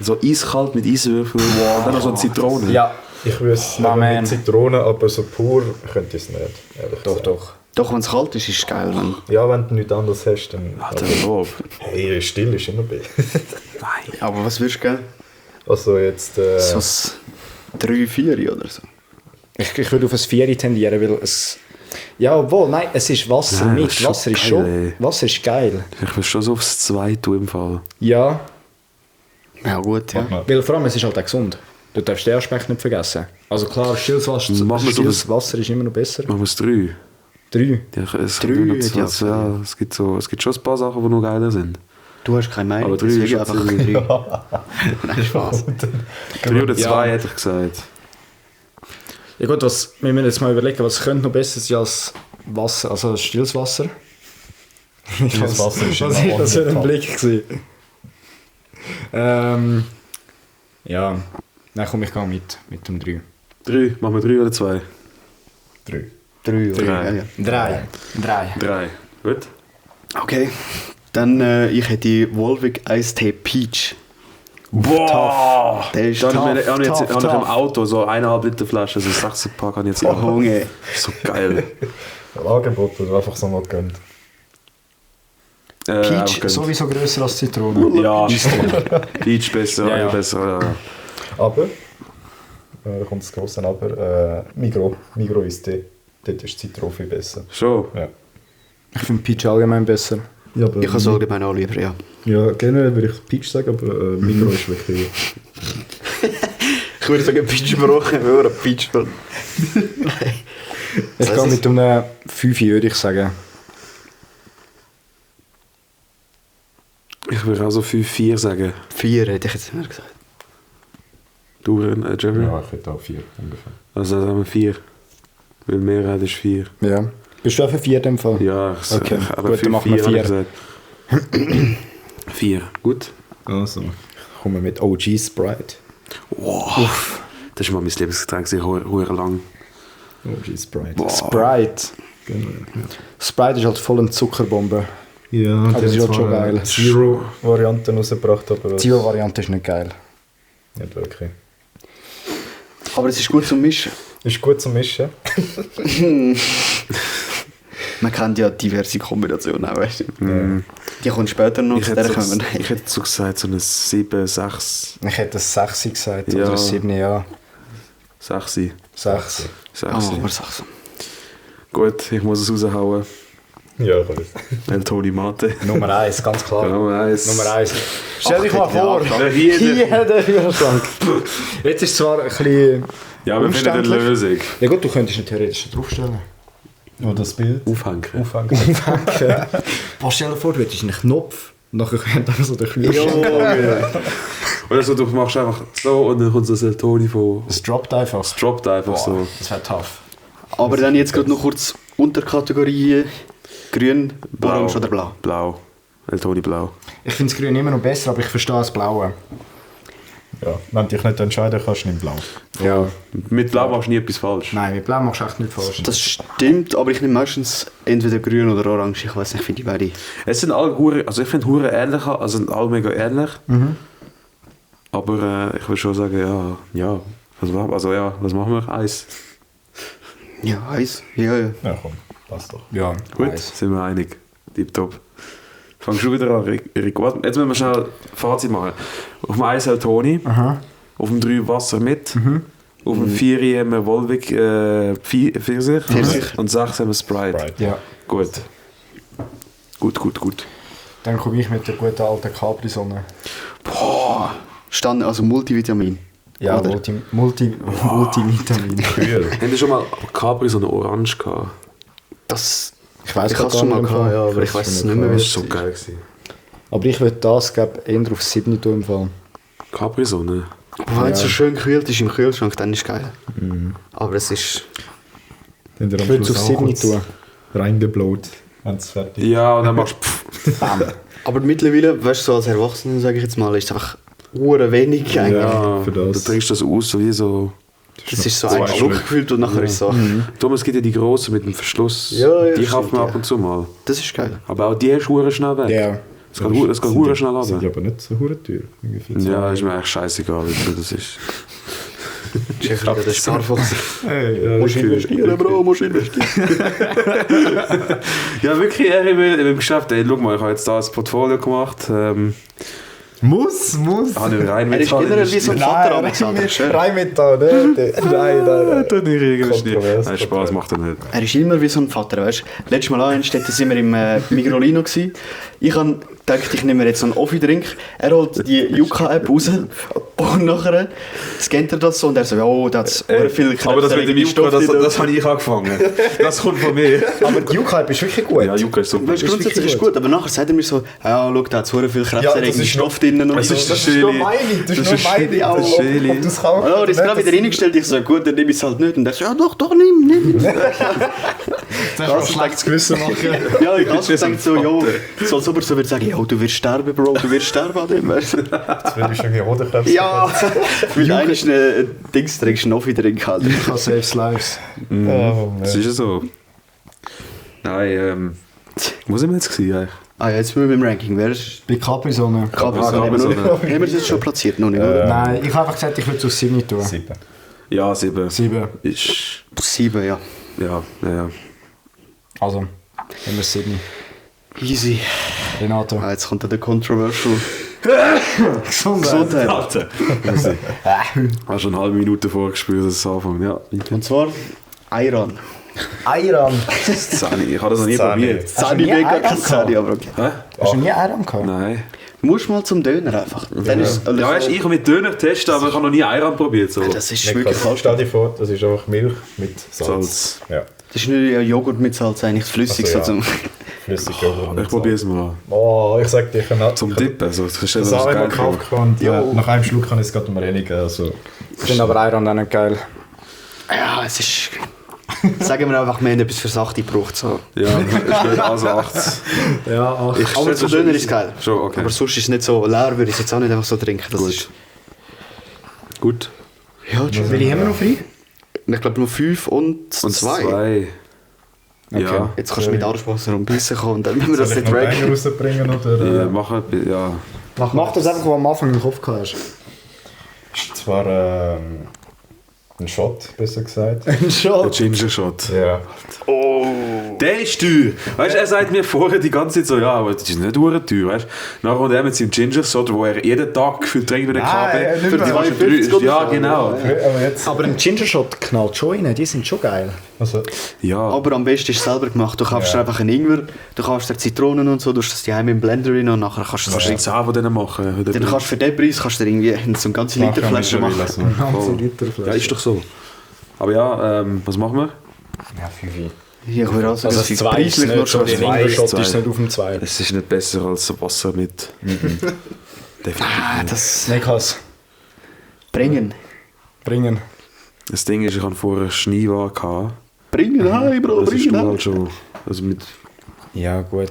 So eiskalt mit Eiswürfeln. Und dann noch so eine Zitrone. Ja, Ich wüsste My mit man. Zitrone, aber so pur könnte ich es nicht. Ehrlich doch, gesagt. doch. Doch, wenn es kalt ist, ist es geil. Wenn... Ja, wenn du nichts anderes hast, dann. Alter, Lob. Hey, still ist immer besser. Nein. Aber was würdest du gerne? Also jetzt. So ein 3, 4 oder so? Ich würde auf ein 4 tendieren, weil es... Ja, obwohl, nein, es ist Wasser Nein, mit. das ist schon Wasser ist geil, schon... ey. Wasser ist geil. Ich will schon so aufs 2 tun im Fall. Ja, Ja gut, ja. Warte mal. weil vor allem, es ist halt auch gesund. Du darfst den Aspekt nicht vergessen. Also klar, stilles Wasser, Machen wir so stilles Wasser ist immer noch besser. Machen wir es 3. 3. Ja, es, Drei, gibt noch ja. zwei, ja, es gibt schon ein paar Sachen, die noch geiler sind. Du hast keine Meinung, Aber 3 ist deswegen schon einfach ziemlich. 3. Nein, Spaß. 3 oder 2 Ja. hätte ich gesagt. Ja gut, wir müssen jetzt mal überlegen, was könnte noch besser sein als Wasser, also stilles Wasser. Stilles Wasser ist Was immer war das für ein on the Blick? Gewesen? Ja, dann komme ich gar mit dem 3. 3, machen wir 3 oder 2? 3. 3, oder? Drei. Ja, ja. 3. 3. Gut. Okay, dann ich hätte Volvic Eistee Peach. Boah! Der ist Da tough. habe ich mir- tough, habe ich im tough. Auto so 1,5 Liter Flasche, so 60 Pack habe ich jetzt Oh, auch. Junge. So geil. Angebot oder einfach so mal gönnt? Peach sowieso grösser als Zitrone. Ja, Peach besser, Ja. besser. Ja. Aber, da kommt das grosse Aber, Migro ist Tee. Dort ist Zitrone viel besser. Schon? Ja. Ich finde Peach allgemein besser. Ja, aber, Ich kann es allgemein auch lieber, ja. Ja, generell würde ich Peach sagen, aber Migro ist wirklich... Ich würde sagen Peach gebrochen, weil er Peach will. Ich gehe mit einem 5, würde ich sagen. Ich würde auch so 5-4 sagen. 4 hätte ich jetzt nicht gesagt. Du, Jeffrey? Ja, ich hätte auch 4 ungefähr. Also sagen wir 4. Weil Mehrheit ist 4. Ja. Bist du auch für 4 in dem Fall? Ja, Okay, aber gut, dann machen wir 4. 4. Gut. Also, kommen wir mit OG Sprite. Wow. Das war mal mein Lieblingsgetränk, sehr lang. OG Sprite. Boah. Sprite. Genau. Sprite ist halt voll eine Zuckerbombe. Ja, Aber das ist halt schon geil. Zero-Varianten rausgebracht, aber... Die Zero-Variante ist nicht geil. Nicht wirklich. Aber es ist gut zum Mischen. Ist gut zum Mischen. Man kennt ja diverse Kombinationen auch, weißt du. Die kommt später noch, Ich zu der hätte, kommen wir. ich hätte so gesagt, so eine 7, 6. Ich hätte 6 gesagt, Ja. oder 7, ja. 6. 6. 6. Aber sag's. Gut, ich muss es raushauen. Ja, ich weiß. El Toni Mate. Nummer 1, ganz klar. Nummer 1. Nummer 1. Stell dich mal vor, Hier, hier der Kühlschrank. Jetzt ist es zwar ein bisschen ja, wir finden eine umständlich. Lösung. Ja gut, du könntest ihn theoretisch draufstellen. Oder das Bild. Aufhängen. Aufhängen. Boah, stell dir vor, du hättest einen Knopf und nachher könnte einfach so der Kühlschrank. Oder so, du machst einfach so und dann kommt so ein Toni von... Es droppt einfach. Es droppt einfach so. Das wäre tough. Aber dann jetzt gerade noch kurz Unterkategorie hier. Grün, Orange oder Blau? Blau. El Toni Blau. Ich finde das Grün immer noch besser, aber ich verstehe das Blaue. Ja, wenn du dich nicht entscheiden kannst, nimm Blau. Ja. Mit Blau machst du nie etwas falsch. Nein, mit Blau machst du echt nicht falsch. Das stimmt, aber ich nehme meistens entweder Grün oder Orange. Ich weiß nicht, finde ich beide. Es sind alle hure, also ich finde hure ähnlich, also sind alle mega ähnlich. Aber ich würde schon sagen, ja, was machen wir? Eis. Ja, Eis. Ja, ja. Ja, komm, passt doch. Ja, Gut, weiss. sind wir einig. Tipptopp. Fangst du wieder an, Rico? Warte, jetzt müssen wir schnell Fazit machen. Auf dem 1 El Toni, auf dem 3 Wasser mit, auf dem 4 haben wir Volvic Pfirsich und 6 haben wir Sprite. Ja. Gut. Gut. Dann komme ich mit der guten alten Capri-Sonne. Boah. Also Multivitamin. Ja, Oder? Multivitamin. Kühl. Haben Sie schon mal Capri so eine Orange gehabt? Das... Ich weiss Ich habe es gar schon mal nicht im gehabt, Fall. ja, aber ich weiß es nicht mehr. Das Wie war so geil gewesen. Aber ich würde das eher auf 7 tun im Fall. Capri-Sonne. wenn es so schön gekühlt ist im Kühlschrank, dann ist es geil. Aber es ist... Dann Ich würde es auf 7 tun. Reingeblaut, wenn es fertig ist. Ja, und dann machst du Aber mittlerweile, weißt du, so als Erwachsener, sage ich jetzt mal, ist es einfach hure wenig eigentlich. ja, für das. du trinkst das aus, so wie so... Das ist so Zwei ein Schluck Schluck. gefüllt und nachher ist so... Thomas, es gibt ja die grossen mit dem Verschluss. Ja, ja, die kauft man stimmt, ab und zu mal. Das ist geil. Aber auch die ist hure schnell weg. Ja. Es geht hure schnell Sind die runter. aber nicht so hure teuer. Irgendwie für Ja, ist mir eigentlich scheißegal, wie viel das ist. Chef, das ist Sparfuchs. Hey, Musst investieren, Bro, musst investieren. Ja, wirklich, im Geschäft, ey, schau mal, ich habe jetzt da ein Portfolio gemacht. Muss! Habe ich rein Er ist generell wie so ein Vater angesagt. Rein mit da, ne? Nein. Dann nicht irgendwie. Kontrovers, Nein, Spaß macht er nicht. Er ist immer wie so ein Vater, weißt du? Letztes Mal an Städte sind wir im Migrolino gsi. Ich habe gedacht, ich nehme mir jetzt so einen Offi-Drink. Er holt die Yuka-App raus und nachher scannt er das so und er so, ja, da hat es viel Aber das mit dem Yuka, das habe ich angefangen. Das kommt von mir. Aber die Yuka-App ist wirklich gut. Ja, Yuka ist super. Weißt, grundsätzlich ist gut, aber nachher sagt er mir so, ja, schau, da hat es viel krebserregende Stoff drin und Das so. ist Das ist nur meine, das ist nur meine. auch. Schäli. Ob du es kaufst Ja, oder das ist gerade nicht, wieder reingestellt. Ich so, gut, dann nehme ich es halt nicht. Und er so, ja, doch, nimm. Das ist schlechtes Gewissen machen. Ja, ich habe bist wie so ein gedacht so, ja, so als ob er so würde sagen, ja, du wirst sterben, Bro, du wirst sterben an dem. Weißt du? Jetzt will ich irgendwie Hodenkrebs. Ja, weil eigentlich ein Dings trinkst, noch wieder drin halt. Yuka saves lives. Oh, Das ist ja so. Nein, wo sind wir jetzt gewesen eigentlich? Ah ja, jetzt sind wir beim Ranking. Wer ist... Bei Capri-Sonne. Capri-Sonne. Haben wir das jetzt schon platziert? Noch nicht, oder? Nein, ich habe einfach gesagt, ich würde es auf 7 tun. 7. Ja, 7. 7. Ist... 7, ja. Ja. Also, haben wir 7. Easy. Renato. Ah, jetzt kommt der Controversial. Gesundheit. Warte. Hast schon eine halbe Minute vorgespielt, dass es anfängt. Ja. Und zwar Ayran. Ayran. Ich habe das noch nie probiert. Zani nie mega Ayran kein Zani, aber okay. Hä? Hast du nie Ayran gehabt? Nein. Du musst mal zum Döner einfach. Dann ist Ja, weißt, ich habe mit Döner testen, aber ich habe noch nie Ayran probiert. So. das ist Nicht wirklich krass. falsch. Stell dir vor, das ist einfach Milch mit Salz. Salz. Ja, Das ist nicht Joghurt mit Salz, eigentlich flüssig. Also, So ja. zum flüssig Joghurt. Ich probiere es mal. Oh, ich sag dir, ich kann Zum Dippen. So, das ist das das auch immer geil. gekauft und nach einem Schluck kann ich es gerade mal reinigen. Also, Ich finde aber Ayran auch nicht geil. Ja, es ist... Sagen wir einfach, wir haben etwas für Sachte gebraucht. So. Ja, ich will also 8. Ja, ach. Aber zum Döner ist es geil. Schon, okay. Aber sonst ist es nicht so leer, würde ich es jetzt auch nicht einfach so trinken. Das Gut. Ist, Gut. ja, schon. Welche haben wir noch frei? Ich glaube nur 5 und Und 2. 2. Ja. Jetzt kannst du mit Arschwasser und Bissen kommen und dann müssen wir das soll ich nicht noch einen tracken. rausbringen oder? Ja, machen. Ja. Mach das einfach, was du am Anfang im Kopf hast. Ist zwar ein Shot, besser gesagt. Ein Der Shot. Ginger Shot. Ja. Der ist teuer. Weißt du, er sagt mir vorher die ganze Zeit so, ja, aber das ist nicht teuer, weißt du. Nachher kommt er mit seinem Ginger Shot, wo er jeden Tag gefühlt trinkt wie ein KB. nicht Für mehr. die 52 3. oder Ja, so. genau. Aber jetzt. Aber ein Ginger Shot knallt schon rein, die sind schon geil. Also, Ja. Aber am besten ist es selber gemacht. Du kaufst dir einfach einen Ingwer, du kaufst dir Zitronen und so, du hast das daheim im Blender rein und nachher kannst du Kannst du das... nichts auch von denen machen? Dann kannst du für den Preis kannst du dir irgendwie so eine ganze Literflasche machen. Voll. Ja, ist doch so. Aber ja, was machen wir? ja, 5. Ja, ich würde auch sagen, Also das ist das 2 ist preislich nicht noch so, schon. der Zwei, Ingwer-Shot zwei. ist nicht auf dem 2. Es ist nicht besser als Wasser mit. Definitiv. Das Nein, kann es bringen. bringen. Das Ding ist, ich hatte vorher Schneewagen gehabt. Bringen, hi Bro, Das ist bringen. du halt schon. Also mit. Ja, gut.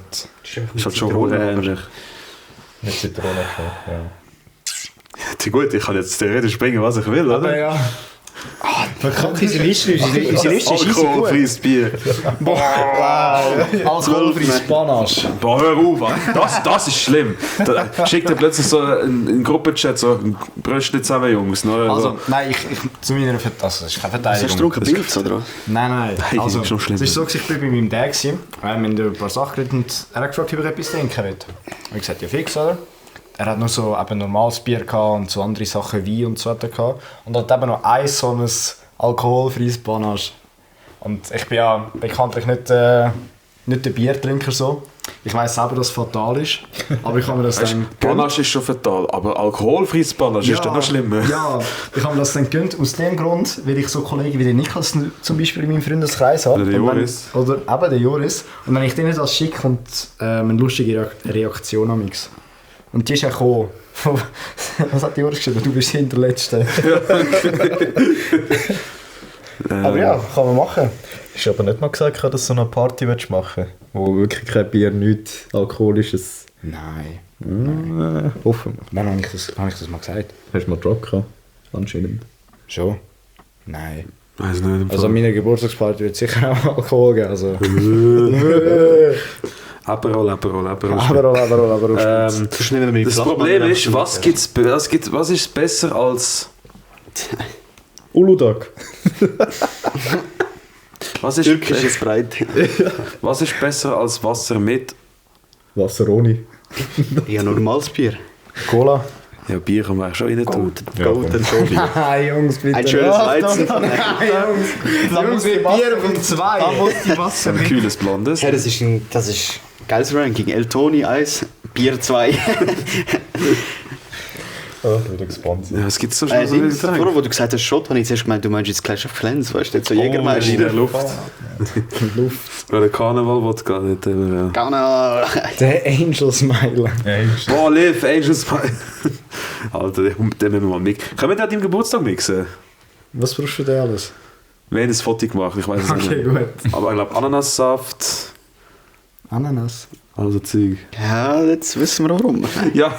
Ist halt schon hure ähnlich. Mit Zitrone. Ja. Ja, gut, ich kann jetzt theoretisch bringen, was ich will, oder? ja. Unsere Liste ist easy gut. Alkoholfreies Bier. Alkoholfreies Panache. Boah, hör auf, Mann. Das ist schlimm. Da schickt er plötzlich so in Gruppenchat so Bröstchen zusammen, Jungs. Ne? Also, nein, ich zu meiner Verteidigung. Also, das ist keine Hast du Verteidigung. getrunken Pilz, oder was? Nein. Nein, Also, das ist noch schlimmer. es ist so, ich war bei meinem Dad. Wir haben über ein paar Sachen geredet und er hat gefragt, ob ich etwas trinken will. Und ich gesagt, ja fix, oder? Er hat nur so eben normales Bier gehabt und so andere Sachen, Wein und so hat er gehabt. Und er hat eben noch so ein alkoholfreies Panache. Und ich bin ja bekanntlich nicht der Biertrinker so. Ich weiss selber, dass es fatal ist, aber ich habe mir das dann Panache ist schon fatal, aber alkoholfreies Panache ist dann noch schlimmer. Ja, ich habe mir das dann gegönnt, aus dem Grund, weil ich so Kollegen wie den Niklas zum Beispiel in meinem Freundeskreis habe. Oder der Und wenn- Joris. Oder eben der Joris. Und wenn ich denen das schicke, kommt eine lustige Reaktion am X. Und die ist ja gekommen. Was hat Joris geschrieben? Du bist hinterletzte. Aber ja, kann man machen. Ist aber nicht mal gesagt, dass du so eine Party machen willst, wo wirklich kein Bier, nichts Alkoholisches. Nein. Hoffen wir. Wann habe ich das mal gesagt? Hast du mal Drop gehabt? Anscheinend. Schon? Nein. Weiß nicht. im Also an Fall. meiner Geburtstagsparty wird sicher auch Alkohol geben. Also. Aperol. Aber. Sonst nehmen wir die Das Flachmann Problem einfach ist, mit. was ist besser als... Uludag. Was ist, Türkisches Breit. was ist besser als Wasser mit... Wasser ohne. Ja, normales Bier. Cola. Ja, Bier kann man eigentlich schon rein tun. Golden Trophy. Nein, Jungs, bitte. Ein schönes Weizen. Nein, Jungs, mit Bier auf dem 2. die Wasser Ein kühles Blondes. Ja, das ist ein geiles Ranking. El Toni 1, Bier 2. Oh, wieder gesponsert. Ja, es gibt so schon so viele Vorher, Getränke. wo du gesagt hast, Shot, habe ich zuerst gemeint, du meinst jetzt Clash of Clans, weißt du, jetzt so Jägermeister. in der Luft. Oder Karneval-Wodka. nicht, ja. Genau. Der Angel Smile. Boah, live, Angels Pie. Alter, den müssen wir mal mixen. Können wir den an deinem Geburtstag mixen? Was brauchst du denn alles? Wir haben ein Foto gemacht, ich weiß es Okay, nicht. gut. Aber ich glaube Ananassaft, Ananas. also Zeug. Ja, jetzt wissen wir auch warum. Ja.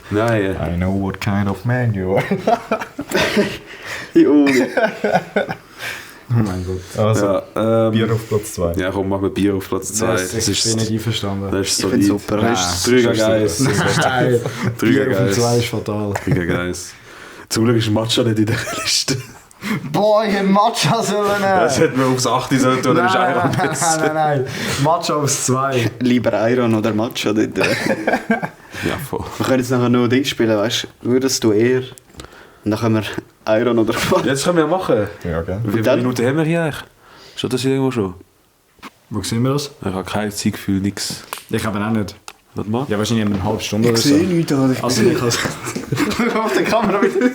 Nein. I know what kind of man you are. Jo. Oh mein Gott. Also, Ja, Bier auf Platz 2. ja, komm, mach mal Bier auf Platz 2. Ich bin nicht einverstanden. Das ist Ich finde solid. super. Das ist Trügergeist. Nein, Bier auf dem 2 Trügergeist. ist fatal. Trügergeist. Zum Glück ist Matcha nicht in der Liste. Boah, ich hätte Matcha sollen. Das hätte man aufs 8 sollen tun, dann ist Ayran besser. Nein. Matcha aufs 2. Lieber Ayran oder Matcha dort. Ja, voll. Wir können jetzt nachher noch Ding spielen, weißt du? Würdest du eher? Und dann können wir Ayran oder Matcha. Jetzt können wir machen. Ja, gell. Wie viele Minuten haben wir hier eigentlich? Steht das hier irgendwo schon? Wo sehen wir das? Ich habe kein Zeitgefühl, nix. Ich habe auch nicht. Warte mal. Ja, wahrscheinlich eine halbe Stunde oder so. nichts, oder? Also ich kann auf der Kamera wieder.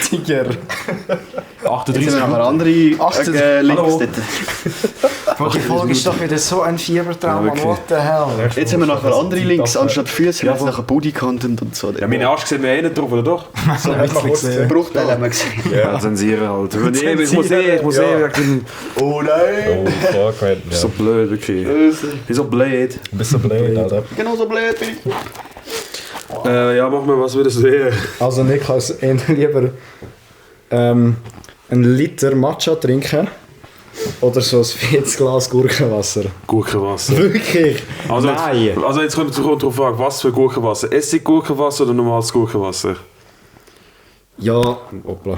Tiger. 38 Jetzt haben wir Minuten. noch andere Links Hallo. dort. Boah, die Folge ist doch wieder so ein Fiebertraum. Ja, wirklich. What the hell? Jetzt haben wir nachher andere Links. Anstatt Füße haben wir jetzt nachher Body-Content und so. Ja, meine Arsch sehen wir eh nicht drauf, oder doch? So ein bisschen gesehen. Bruchteile haben wir gesehen. Ja, zensieren halt. Ich muss eh. Oh nein! Oh, fuck, man. Ja. So blöd, wirklich. Ich bin so blöd. Ein bisschen blöd, Alter. Genau so blöd bin ich. Ja, mach mal, was würdest du eher? Also Nick kann eher lieber einen Liter Matcha trinken oder so ein 40 Glas Gurkenwasser. Gurkenwasser. Wirklich? Also, Nein. Also jetzt kommt darauf an, was für Gurkenwasser. Essig-Gurkenwasser oder normales Gurkenwasser? Ja, hoppla.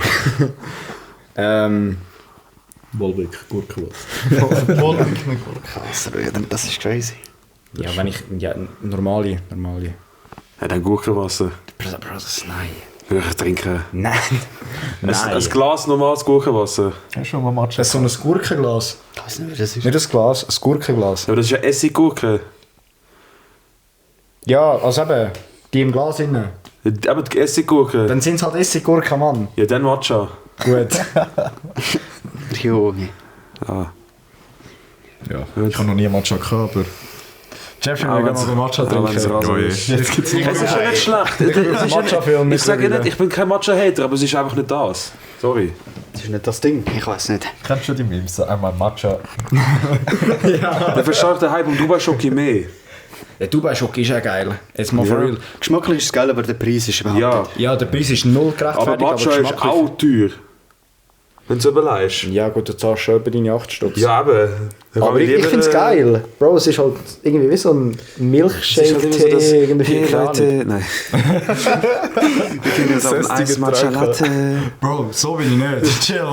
Wolwig, Gurkenwasser. Wolwig mit Gurken. Krass, das ist crazy. Ja, wenn ich... Ja, normale. Ja, dann Gurkenwasser. Brothers, nein. Ich trinke Nein. ein Glas normales Gurkenwasser. Hast du schon mal Matcha? Das ist so ein Gurkenglas. Ich weiß nicht, wie das ist. Nicht ein Glas, ein Gurkenglas. Ja, aber das ist ja Essiggurke. Ja, also eben, die im Glas innen. Aber die Essiggurke. Dann sind es halt Essiggurken, Mann. Ja, dann Matcha. Gut. Junge. Ja. Ja, ich habe noch nie Matcha gehabt, aber... Jeffrey, Aber wir gehen mal Matcha trinken. Es ist ja nicht schlecht. Matcha-Film Ich sage nicht, ich bin kein Matcha-Hater, aber es ist einfach nicht das. Sorry. Das ist nicht das Ding. Ich weiß nicht. Kennst du die Memes? So einmal Matcha. Dann verstehe ich den Hype um Dubai-Schoki mehr. Der Dubai-Schoki ist ja geil. Jetzt mal for real. Geschmacklich ist es geil, aber der Preis ist überhaupt Ja, nicht. Ja, der Preis ist null gerechtfertigt, aber Matcha ist geschmacklich- auch teuer. Wenn du es überlegst. Ja gut, du zahlst schon über deine 8 Stutz. Ja, eben. aber ich finde es geil. Bro, es ist halt irgendwie wie so ein Milkshake-Tee. Irgendwie, keine Ahnung. Nein. Wir können uns auf ein Eis Matcha Latte. Bro, so bin ich nicht. Chill.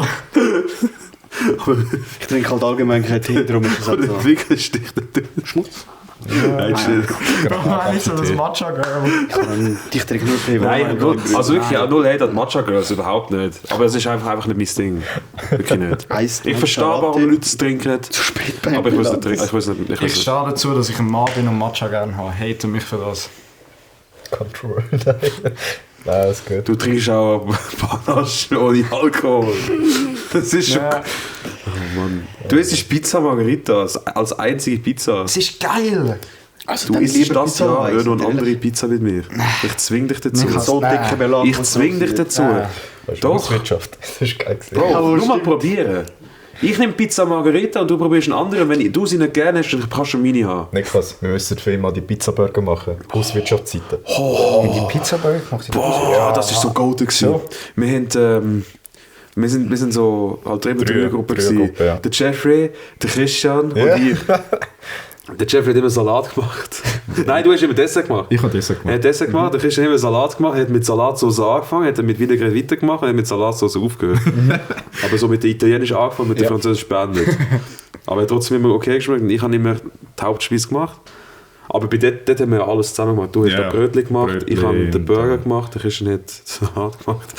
Ich trinke halt allgemein keinen Tee, darum ist es halt so. Wirklich sticht nicht. Schmutz. Nein, chill. Bro, nein, so das Matcha-Girl. Ich trinke nur Tee. Nein, also wirklich, auch null Hate an Matcha Girls, überhaupt nicht. Aber es ist einfach nicht mein Ding. Wirklich nicht. Ich verstehe, warum Leute es trinken. Zu spät bei Aber ich muss nicht trinken. Ich muss nicht. Ich stehe dazu, dass ich ein Mann bin und Matcha gerne habe. Hate mich für das. Control. Nein, ist gut. Du trinkst auch Panache ohne Alkohol. Das ist schon... Ja. Oh Mann. Du isst Pizza Margherita als einzige Pizza. Es ist geil. Also, Du dann isst lieber das Pizza ja, Hawaii, noch eine sind andere ehrlich. Pizza mit mir. Ich zwing dich dazu. Ich So Nein. dicke Belag. Ich zwing dich dazu. Nein. Weißt du, Doch. Wirtschaft. Das ist geil gewesen. Bro, nur mal probieren. Ich nehme Pizza Margherita und du probierst einen anderen. Wenn du sie nicht gerne hast, dann kannst du meine haben. Niklas, wir müssen für ihn mal die Pizzaburger machen. Hauswirtschaftszeiten. Die Pizza-Burger macht die Boah, das war so golden. So. Wir haben... Wir sind so halt immer Dreiergruppe gewesen. Dreiergruppe, ja. Der Jeffrey, der Christian Ja. und ich. Der Jeffrey hat immer Salat gemacht. Nein, du hast immer Dessert gemacht. Ich habe das Er gemacht. hat Dessert gemacht, der Christian hat immer Salat gemacht, er hat mit Salatsauce angefangen, hat dann mit Vinaigrette weitergemacht und hat mit Salatsauce aufgehört. Aber so mit der italienischen angefangen, mit der französischen beendet. Aber er hat trotzdem immer okay geschmeckt und ich habe immer die Hauptspeise gemacht. Aber bei dort haben wir ja alles zusammen gemacht. Du hast Ja, das Brötchen gemacht, Brötchen ich habe den Burger und, gemacht, der Christian hat Salat gemacht.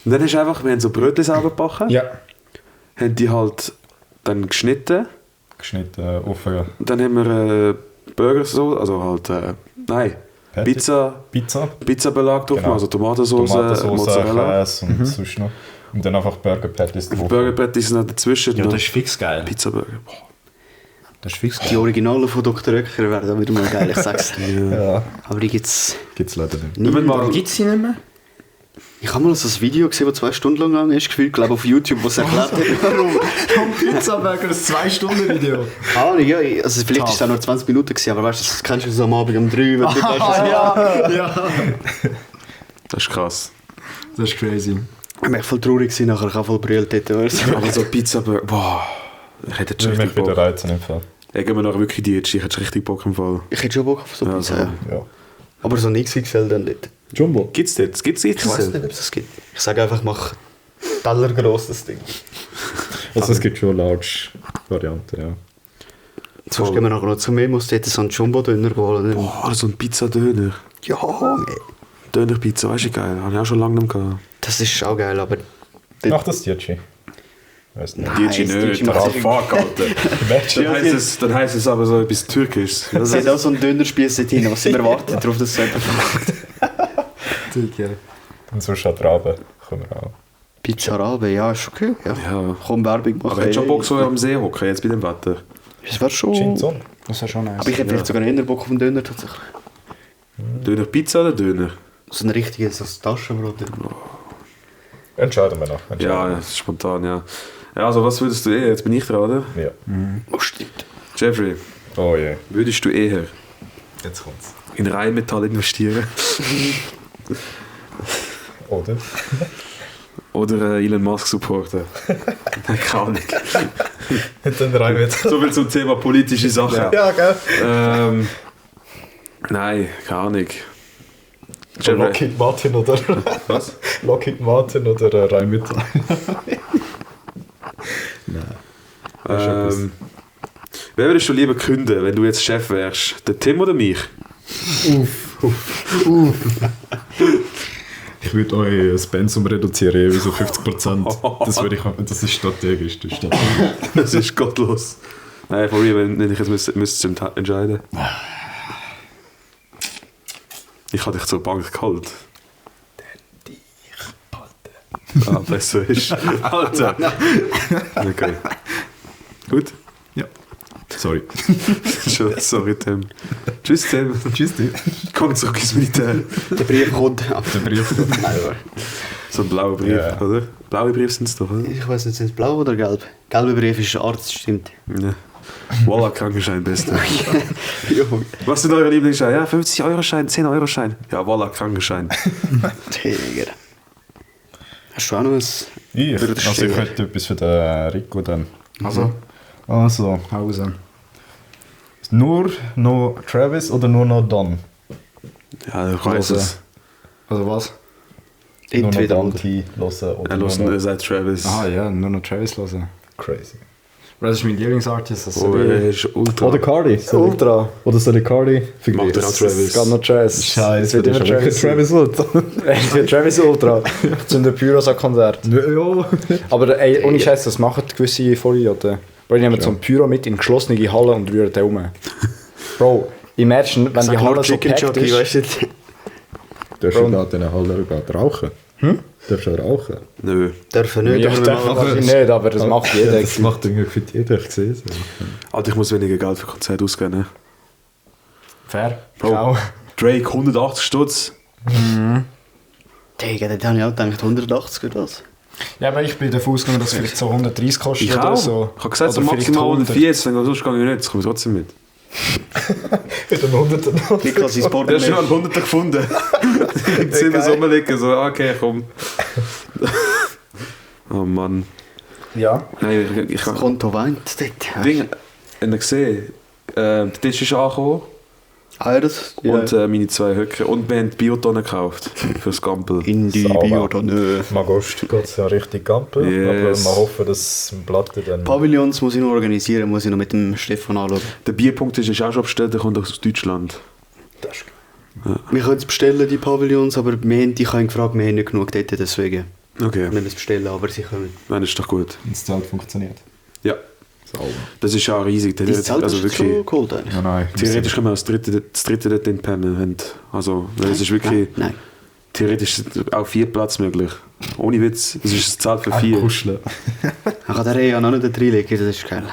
Und dann hast du einfach, wir haben so Brötchen selber gebacken, Ja. haben die halt dann geschnitten Geschnitten auf und dann haben wir Burger so, also halt, nein, Patty. Pizza. Pizza. Pizzabelag drauf, Genau. also Tomatensauce, Mozzarella. Käse und sonst noch. Und dann einfach Burger Patties drauf. Burgerbrett sind noch dazwischen. Ja, noch das ist fix geil. Pizzaburger. Boah. Das ist fix Die Originale von Dr. Oetker wären wieder mal geil, ich sag's dir. Ja, Aber die gibt's gibt es leider nicht. Wir müssen mal, Gibt es sie nicht mehr? Ich habe mal so ein Video gesehen, das 2 Stunden lang gegangen ist, gefühlt, glaube auf YouTube, was erklärt hat, warum. Vom Pizzaburger, das 2-Stunden-Video. Ja, also vielleicht ist es auch nur 20 Minuten gewesen, aber weißt du, das kennst du so am Abend um 3, wenn du weißt, Ja. das ist krass. Das ist crazy. ich war voll traurig gewesen, nachher, ich habe voll brüllt dort. Aber so Pizzaburger, boah. Ich hätte jetzt Ich will richtig mich wieder Bock. reizen im Fall. Ich gebe mir noch wirklich die jetzt, ich hätte richtig Bock im Fall. Ich hätte schon Bock auf so Ja, Pizza. so. Ja. Ja. Aber so ein XXL dann nicht. Jumbo? Gibt's das? Gibt's Ich weiß XXL? nicht, ob es das gibt. Ich sage einfach, mach tellergross das Ding. Also es gibt schon Large-Varianten, ja. Sonst gehen wir nachher noch zu mir, muss dort so einen Jumbo-Döner holen. Boah, so ein Pizzadöner. Ja, Dönerpizza, weißt du, geil. Habe ich auch schon lange nicht gehabt. das ist auch geil, aber... Ach, das Dietschi. Weißt du nicht. Dietschi das nicht. Dietschi macht Ah, sich- fuck, Alter. Dann heisst es aber so etwas Türkisches. Es hat auch so einen Dönerspieß dort hin, was sind wir warten darauf, dass es jemand macht. Und sonst hat Rabe. Können wir auch. Pizza Arabe, ja, ist okay. Ja. Ja. Komm, Werbung machen. Aber hättest du schon Bock so am See hocken, jetzt bei dem Wetter? Das wäre schon... Chinson. Das wäre schon nice. Aber ich hätte vielleicht sogar eher Bock auf einen Döner tatsächlich. Döner Pizza oder Döner? So ein richtiges so Taschenbrot. Entscheiden wir noch. Ja, das ist spontan, ja. Ja, also was würdest du eher? Jetzt bin ich dran, oder? Ja. Oh, stimmt. Jeffrey, Oh je. würdest du eher Jetzt kommt's. in Rheinmetall investieren Oder? oder Elon Musk supporten? Keine Ahnung. Dann rein mit. So viel zum Thema politische Sachen. Ja, gell? Nein, keine Ahnung. Jeffrey, Lockheed Martin oder... was? Lockheed Martin oder Rheinmetall. Wer würdest du lieber künden, wenn du jetzt Chef wärst? Der Tim oder mich? Ich würde euch das Pensum reduzieren, jeweils auf 50%. Das ist strategisch. Das ist strategisch. Das ist gottlos. Nein, von mir, wenn ich jetzt müsste entscheiden. Ich habe dich zur Bank geholt. Ah, besser ist. Alter. Okay. Gut. Ja. Sorry. Sorry, Tim. Tschüss, Tim. Tschüss, dir. Komm zurück ins Militär. Der Brief kommt. Der Brief. So ein blauer Brief, Ja. oder? Blaue Briefe sind es doch, oder? Ich weiß nicht, sind es blau oder gelb? Gelber Brief ist ein Arzt, stimmt. Ja. Voila, Krankenschein, beste. Jo, Was sind eure Lieblingsscheine? Ja, 50-Euro-Schein, 10-Euro-Schein. Ja, voila, Krankenschein. Digga. Hast du auch noch ein... Ich? Würde das Also ich stehen? hätte etwas für den Rico dann. Also, Also, Hause. nur noch Travis oder nur noch Don? Ja, ich weiß es. Also was? Entweder nur noch oder. Don T hören oder Er nur hört noch seit Travis. Ah ja, nur noch Travis hören. Crazy. Das ist mein Lieblingsartist. Also Oh, er ist ultra. Oder Cardi. Ultra. Oder soll ich Cardi Macht er auch Travis. Es geht noch Travis. Scheiße, Es wird das immer ist wirklich Travis. Travis Ultra. Es wird Travis Ultra. Zu einem Pyrosa-Konzert. Ja. Aber ey, ohne Scheiß, das machen gewisse Vollidioten. Bro, die nehmen so ein Pyro mit in geschlossene Halle und rühren den um. Bro, imagine, wenn die Halle so Chicken gepackt Jockey, ist. weißt du? Darfst du da in der Halle rauchen? Darfst du rauchen? Nö. Dürfen nicht, Ja, aber wir darf machen wahrscheinlich das. nicht, aber das macht jeder. Ja, das macht irgendwie für jeder, ich sehe es. Alter, ich muss weniger Geld für Konzerte ausgeben. Ne? Fair. Bro, Auch. Drake 180 Stutz. Digga, da habe ich auch gedacht, 180 oder was? Ja, aber ich bin davon ausgegangen, dass es vielleicht so 130 kostet Ich oder auch. so. Ich habe gesagt, so Oder vielleicht maximal 100. 140, wenn sonst gehe ich nicht. Das komme ich trotzdem mit. Mit dem 100. Niklas, sein Der ist schon Portemonnaie. an 100 gefunden. Im Zimmer so rumliegen, so, okay, komm. Oh Mann. Ja. Nein, ich Das habe... Konto weint dort. Ding, habt ihr gesehen? Der Tisch ist angekommen Ah, ja, das... und meine 2 Höcke. Und wir haben Biotonnen gekauft fürs Gampel. in die Sauber. Bio oder nö. Im August geht es ja richtig Gampel. Yes. Aber wir hoffen, dass im Platte dann... Pavillons muss ich noch organisieren, muss ich noch mit dem Stefan anschauen. Der Bierpunkt ist auch schon bestellt, der kommt aus Deutschland. Das ist Wir können es bestellen, die Pavillons, aber ich habe ihn gefragt, wir haben nicht genug dort, deswegen Okay, können wir es bestellen, aber sie können... dann ist doch gut. das Zelt funktioniert. Ja, das ist auch riesig. Dieses Zelt Also ist wirklich, so cool eigentlich. Ja, nein. theoretisch können wir das dritte dort pennen. Also, weil es ist wirklich... Nein. Theoretisch auch 4 Platz möglich. Ohne Witz, es ist ein Zelt für 4. Kuscheln. Man kann den ja noch nicht reinlegen, das ist geil.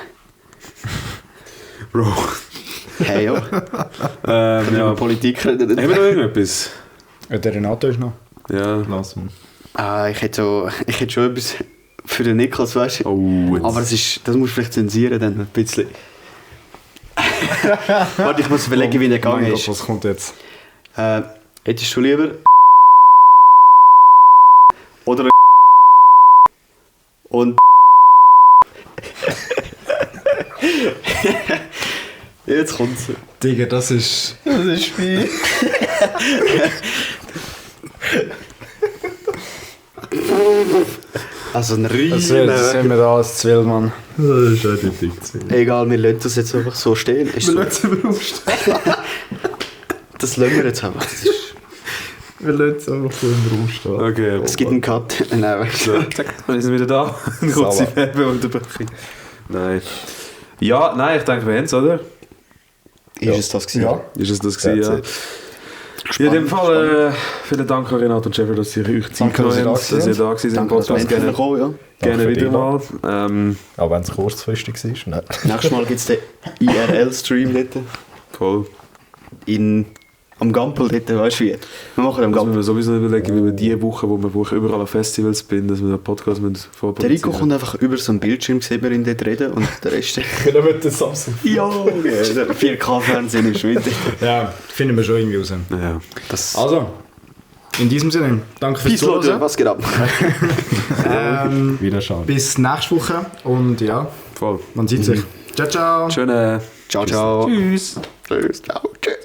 Bro. Hey, ja. Ja. Über Politik reden. Haben wir noch irgendetwas? Der Renato ist noch. Ja. Lass mal. Ich hätte schon etwas für den Niklas, weißt du. Oh, jetzt. Aber das musst du vielleicht zensieren dann ein bisschen. Warte, ich muss überlegen, wie der gegangen Mein Gott, ist. was kommt jetzt? Hättest du lieber oder und Jetzt kommt's. Digga, das ist... Das ist Spiel. Also ein Das riesen... sind wir da als Zwill, Mann. Das ist auch die Diktion. Egal, wir lassen das jetzt einfach so stehen. Ist Wir so. lassen es rumstehen. Das lassen wir jetzt einfach. Das ist, Wir lassen es einfach so im Raum stehen. Okay. es gibt einen Cut. Nein, weißt du. So, zack, dann sind wir wieder da. Eine kurze Sauber. Werbeunterbrechung. Nein. Ja, nein, ich denke, wir haben es, oder? Ist es das gewesen? Ja. Ist es das gewesen, ja. Ja, in dem Fall vielen Dank an Renato und Jeffrey, dass ihr euch Zeit Danke, dass genommen ihr habt, da dass ihr da gewesen seid im Danke, dass wir Podcast. endlich Gerne, kommen, ja. gerne Danke wieder mal. Auch wenn es kurzfristig war. Nein. Nächstes Mal gibt es den IRL-Stream dort. Voll. Am Gampel dort, weißt du wie? Wir machen am Das müssen Gampel. wir sowieso überlegen, wie wir die Woche, wo wir überall an Festivals bin, dass wir einen Podcast Der vorproduzieren. Rico kommt einfach über so einen Bildschirm, sehen wir ihn dort reden und der Rest... Dann wird der Samsung. ja, der 4K-Fernsehen ist wieder. Ja, finden wir schon irgendwie raus. Ja. Das Also, in diesem Sinne, danke fürs Peace, Leute, Zuhören. was geht ab? Wiederschauen. Bis nächste Woche und ja, Voll. man sieht sich. Ciao, ciao. Schöne. Ciao, ciao. Tschüss. Tschüss. Ciao, tschüss.